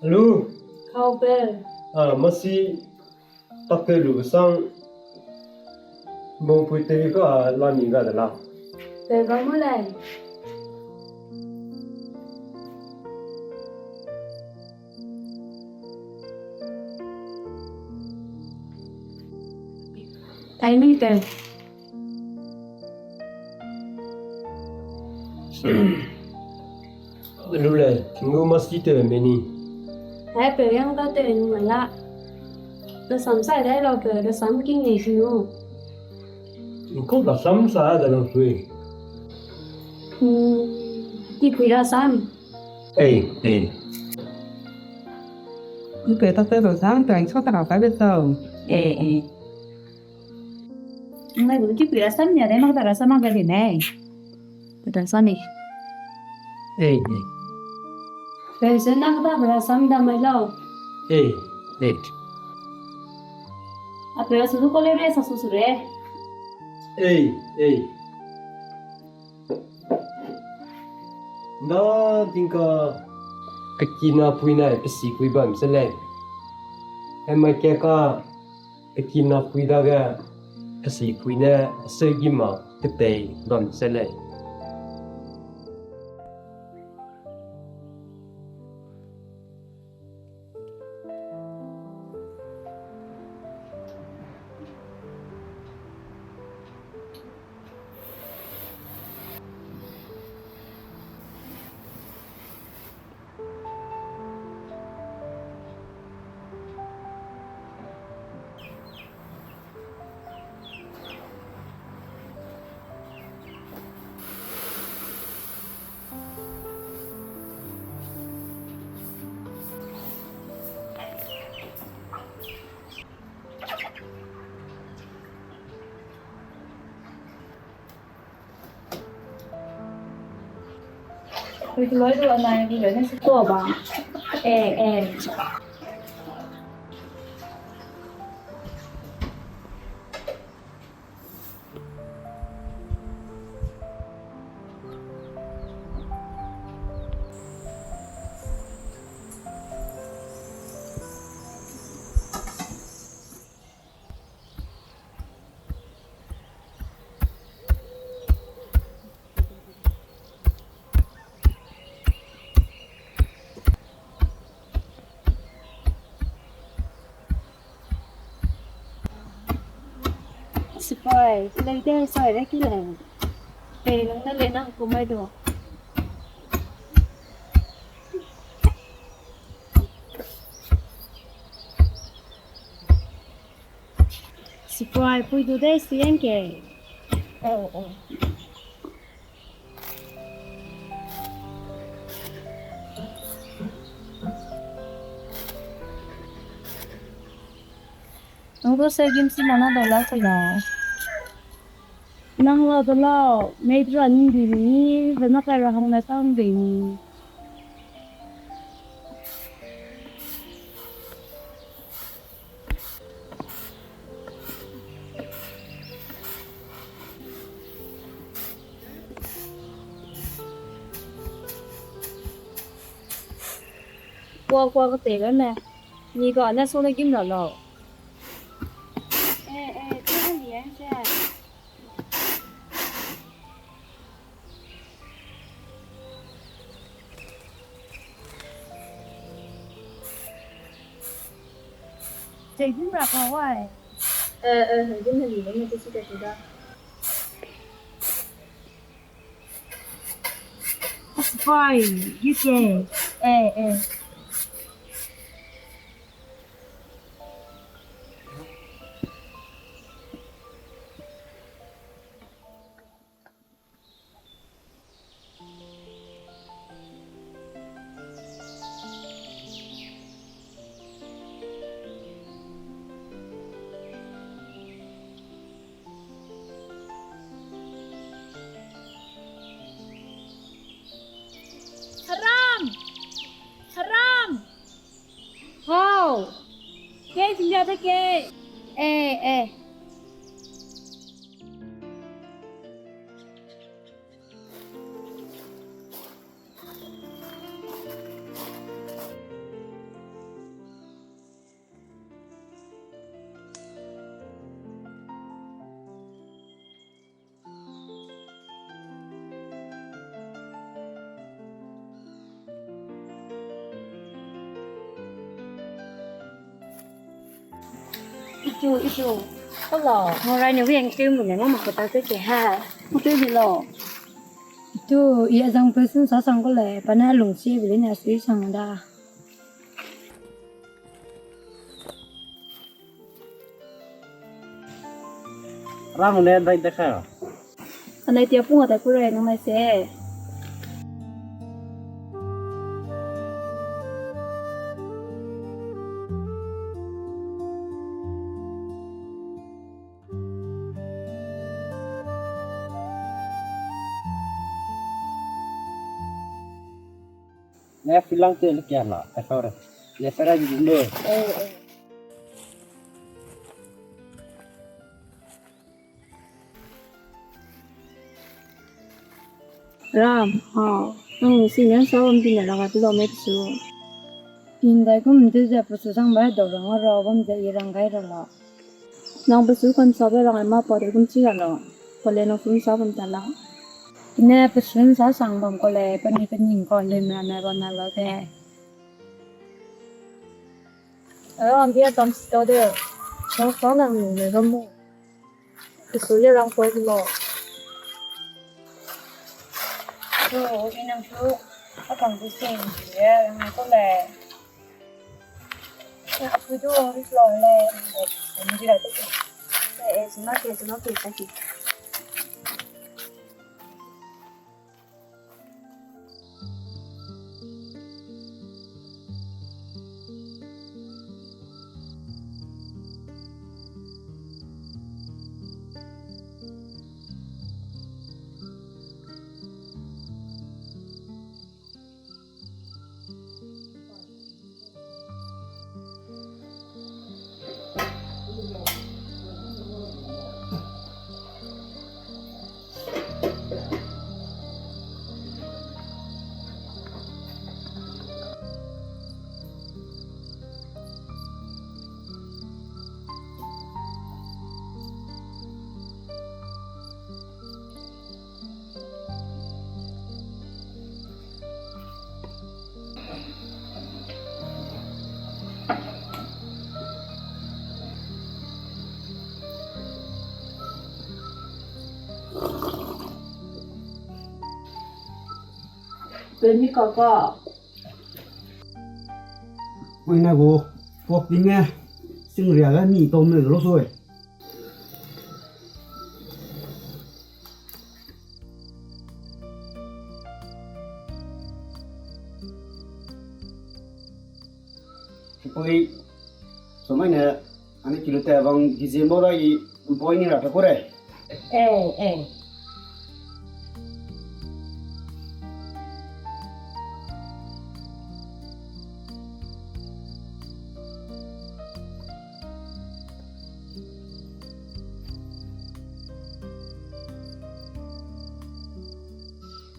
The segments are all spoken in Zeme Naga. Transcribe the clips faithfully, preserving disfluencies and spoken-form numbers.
Hello. Kau pe. Ah, masi tak te lu sang bongpui te ka la mi ga de la. Pe ga mu lei. Ai mi te. Lu le, tinggu masi te meni. Ai pe yang ka te ni la. Rasam sai dai lau pe, rasam king ni sinu. Tingku rasam sa da lau sui. Hmm, ki pui rasam. Ei, ei. Ni pe tak te rasam, pe ang so ta ka pa be tau. Ei, ei. Ngai gu ki pui rasam ni, dai mak da rasam mak da de nei. Pe rasam ni. Ei, ei. Pe se na ka da rasam da mai lau. Ei, ei. A pe su du ko le re sa su su re. Ei, ei. Na tingka kekina pui nai pesi pui bam se lei. Hemai ke ka kekina pui dage pesi pui ne aseu gima ketei bam se lei. Ui, keloi du anai gu le ne se to ba. Eh, eh. Sipai, lei de sai de ki lei. Pei lung na le nang ku mai du. Sipai, pui du de si yang ke. Oh, oh. Nang du se gim si mana da la se la. Nang la da la, mei dra ni di ni, ve na kai ra hang na tang de ni. Kua, kua ketei ramme. Ni ga ne so ne gim ra lau. Eh, eh, ce ne ni en ce. Tei gum ra ka wai. Eh, eh, gum ne li ne te si te si da. Fai, you can. Eh, eh. Haram! Haram! Ke, Cynthia te ke. Eh, eh. Itu, itu. Hello. Morai ne wiang keu mu ne, mama ko ta te ke ha. Ko te bi lo. Itu, i azang pe sun sa sang ko le, pa ne lung si bi le ne sui sang da. Ram ne dai de kha. Anai tia pung a dai ku rai nang nai se. Ne filang te le kia na, ta kau re. Ne sara di dum le. Eh, eh. Ram, ha, nang si ne sa wam di ne la ga tu lo me su. Indai kum de ze pe su sang ba do rang ra bam ze i rang gai ra la. Nang pe su kan sa be rang ai ma pa de kum chi ra la. Pa le nang sun sa bam ta la. Ne pe sun sa sang bam ko le, pe ni pe ning ko le me me bam na la de. Ram, bia tam si ta de. Sa sa nang ni me bam mo. Pe su le rang poi lo. So, i nang su, a kang su sing ye, rang ko le. Aku du ong ri lo le, ong ri la de. Eh, eh, suna ke, suna ke, saki. Pemi kaka. Oi na go, kok ting e, sing ria ga ni tau me lo soi. Oi, somai ne, ani kilo te bang December ai, mpoi ni ra pe kore. Eh, eh.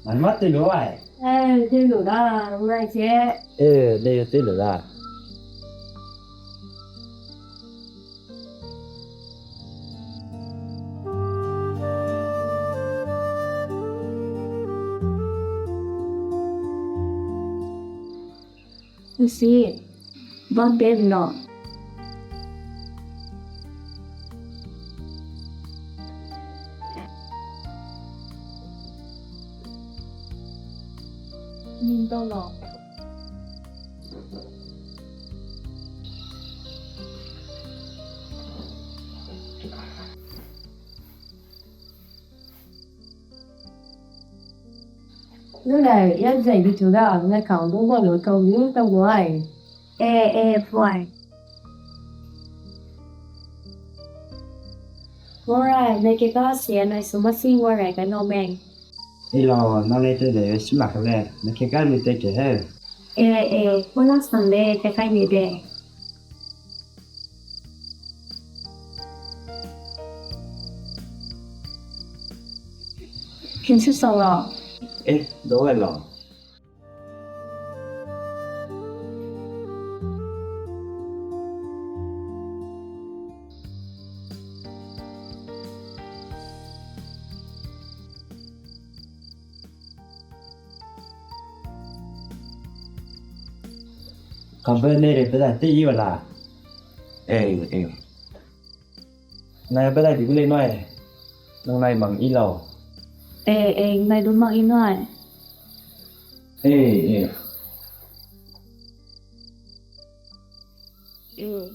Mama tei lu ai. Eh, tei lu da, lu ai che. Eh, le tei lu da. Lucy, bam bam lo. Ning dau lo. Nune, ya zai bitu da, ne kang du mo lo kau lu tau mo ai. Eh, eh, puai. Morai, ne ke ka sia nai su ma si morai ka no meng. Ilo, na le te de, su la ka le, ne ke ka mi te ke he. Eh, eh, mo na sang de, ke kai mi de. Hinsu sau la. Eh, do la. Kambe ne re pe da te yi wala. Eh, eh. Nai pe da di gu lei nai. Nang nai mang yi lau. Eh, eh, nai du mang yi nai. Eh, eh. Mm.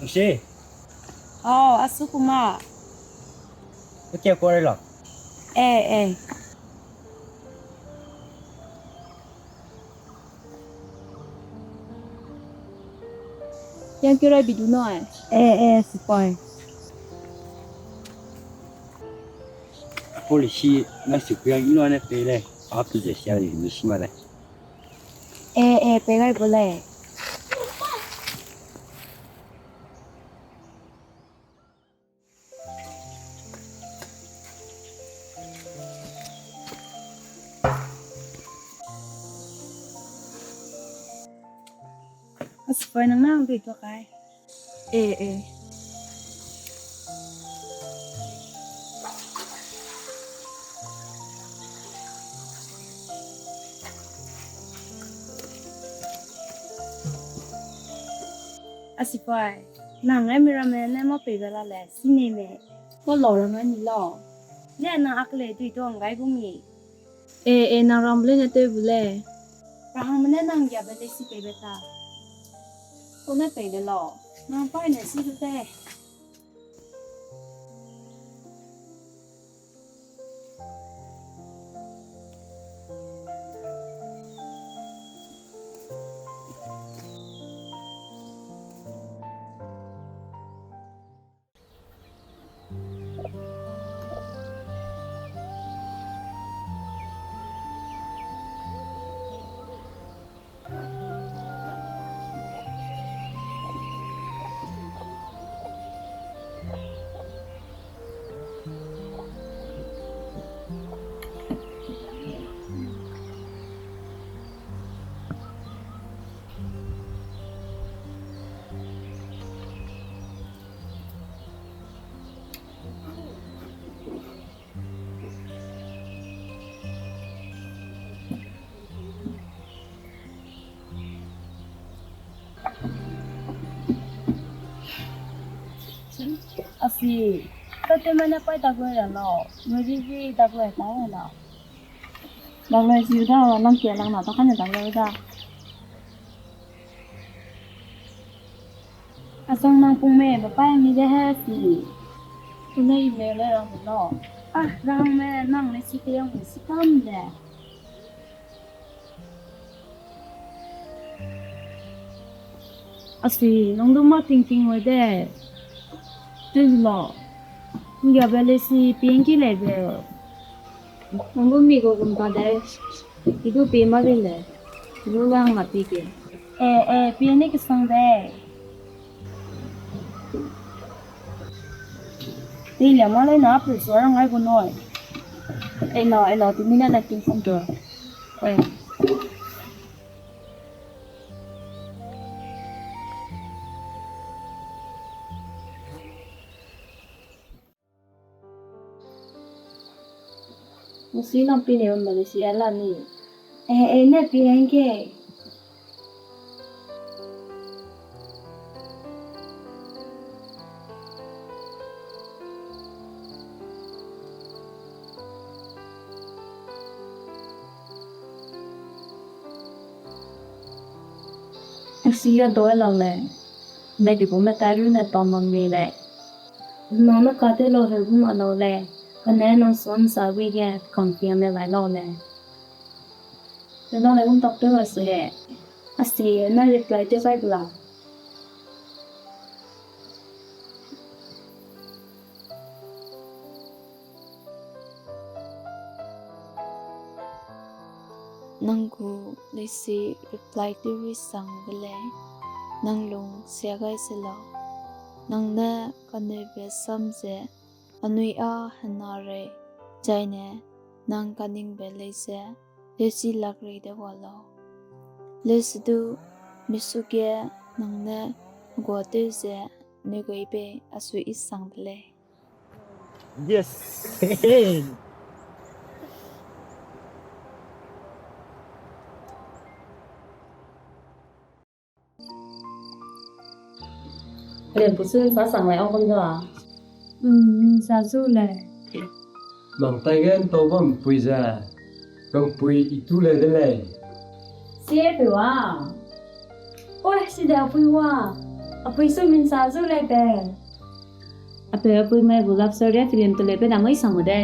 Nsi. Oh, asu kuma. Oke, kore lo. Eh, eh. Yang kira bidu no ai. Eh, eh, sipai. Policy na si ku yang ino ne pe le. Api je sia ni si ma le. Eh, eh, pe gai bo le. Asipoi nang nang dui to kai. Eh, eh. Asipoi. Nang ai mi ramme ne mâ peibe la le, si nei me. Ko lau ramme ni lau. Ne nang a kele dui tuang gai gu mi. Eh, eh, nang ram le ne tew bu le. Rahangme ne nang giabe le si peibe ta. Ko ne pei le lau. Nang pai ne si du te. Asi, ka te mene pai dagloi ra lau, meri ri dagloi tau ra lau. Dagloi ziu da, lang kia lang na ta kane dagloi da. Asang nang pung me, ba pai mi de he si. Tune i me le rang lo. Ah, rang me nang ne si te yang si kam de. Asi, nang du ma ting ting wai de. Tui lo. Nggiabe le si pie ngki lei be. Nang gu mi gu gum ka de. I du pie ma le le. I du lang ma pie ke. Eh, eh, pie ne kesang de. Teilia ma le na pe suarang ai gu noi. Eh, na, eh, na, tumi na na kin sang de. Eh. Nsi nang pie ne bam ba le si a la ni. Eh, eh, ne pie hangge. Nsi a doi lau lei. Mei di gu me tai ru ne tau mang mi lei. Nang ne ka te lau heu gu ma lau lei. Kane nang suan sa wi ge kang pia me lai lau lei. Te nang ne gum tak te la se. A si na reply te sai bla. Nang gu leisi reply tew ri sang de lei, nang lung sia gai se lau. Nang ne kaneibe sam ze anui â hena rei, zaine nang kaningbe lei ze leusi lak rei de wa lau. Leusi du misu ge nang ne gua tew ze nui gu i bei a sui i sang de lei. Yes. Helen pusun sa sang lai ong kum da. Mm, sa zu lei. Nang tai gen tau bam pui ze. Nang pui i tu lei de lei. Sie pui wa. Oi, si de a pui wa. A pui su min sa zu lei be. A peu a pui mai gu love story film te lei pe na moi sang mo de.